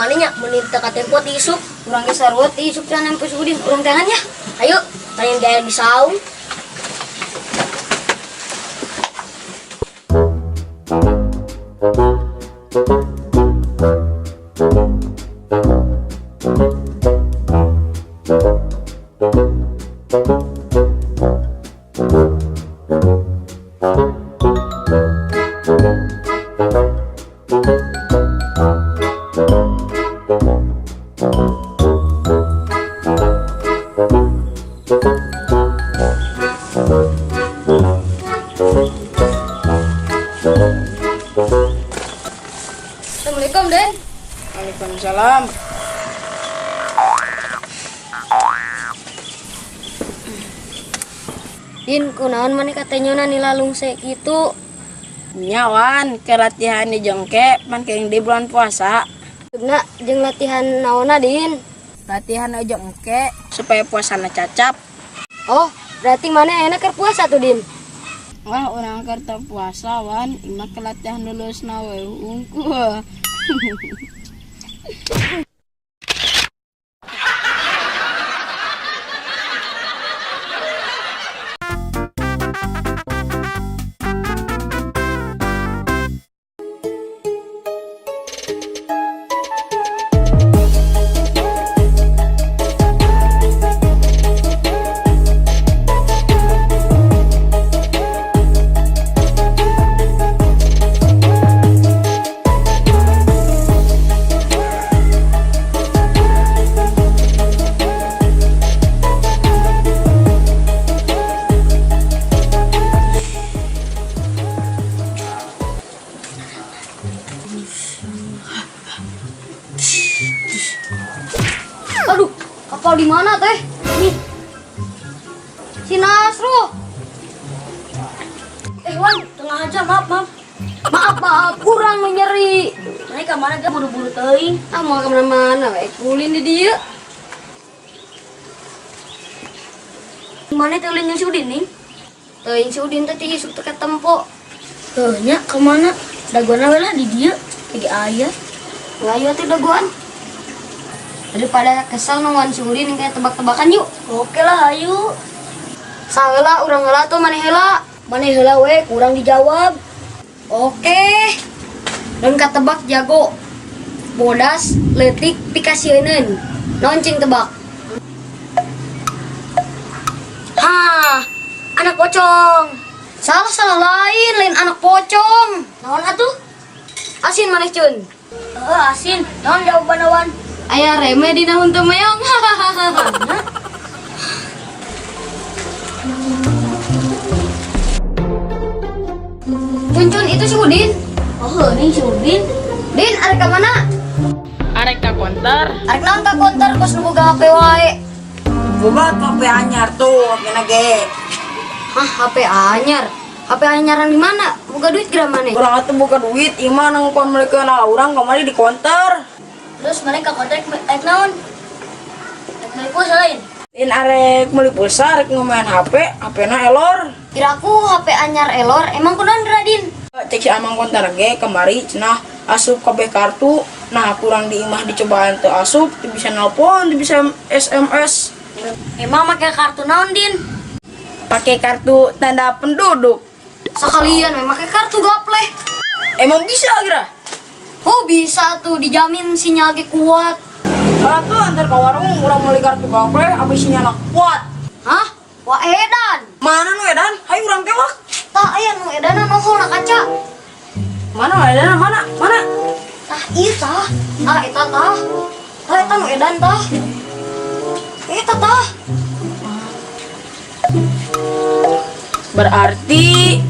Mana nya mun teu katempo ti isuk. Urang ge sarua ti isuk can nempo si Udin. Urang teangan ya. Ayo, tanya gaya di saung. Assalamualaikum, Den. Waalaikumsalam. Din, kunaon maneh katenyona nilalungse kitu? Nya Wan, ke latihan di jengke pan keng di bulan puasa. Maksudna jeung latihan naonna, Din? Latihan aja engke supaya puasana cacap. Oh, berarti maneh ayeuna keur puasa tuh, Din? Wah, urang keur teu puasa Wan, imah ke latihan lulus na we hungkul. Aduh, kapal di mana teh? Nih. Si Nasro. Wan, tengah aja, maaf, maaf. Maaf, maaf, kurang menyeri. Mana ka mana ge buru-buru teuing. Ah, mau kemana-mana, we. Kulin di dia. Mana teh ulin jeung si Udin nih? Teuing si Udin teh ti isuk teu katempo. Heuh nya ka mana? Dagoan we lah di dieu. Lagi aya. Ngayu atuh dagoan. Daripada kesel nungguan si Udin kayak tebak-tebakan yuk. Oke lah, ayo. Saheula urang heula tuh maneh heula. Maneh heula we, kurang dijawab. Oke. Dan katebak jago. Bodas, leutik, pikasieuneun. Naon cing tebak? Hah, anak pocong. Salah salah lain, lain anak pocong. Naon atuh? Asin maneh cun. Heeh, asin. Naon jawaban Wan? Aya reme dina huntu meong. Cun cun itu si Udin. Oh, ini si Udin. Din, arek ka mana? Arek ka konter. Arek naon ka konter kos nu boga HP wae. Boga tuh HP anyar tuh, HP na ge. Hah, HP anyar. HP anyaran di mana? Boga duit geura maneh? Urang atuh boga duit, ieu mah nang meulikeun ala urang kamari di konter. Terus mana ka konter rek naon? Rek meuli pulsa lain. Lain arek meuli pulsa, arek ngomain HP, HP-na elor. Kiraku HP anyar elor, emang kunaon Radin? Cek si amang konter ge kamari cenah asup kabeh kartu. Nah, kurang di imah dicobaan teu asup, teu bisa nelpon, teu bisa SMS. Emang make kartu naon, Din? Pakai kartu tanda penduduk. Sekalian we make kartu gapleh. Emang bisa geura? Oh bisa tuh, dijamin sinyal ge kuat. Kalau tuh antar ke warung urang meuli kartu gapleh abis sinyalna kuat. Hah? Wah edan. Mana nu edan? Hayu urang tewak. Tah aya nu edanan nohol na kaca. Mana nu edan? Mana? Mana? Tah ieu tah. Tah eta tah. Tah eta nu edan tah. Eta tah. Berarti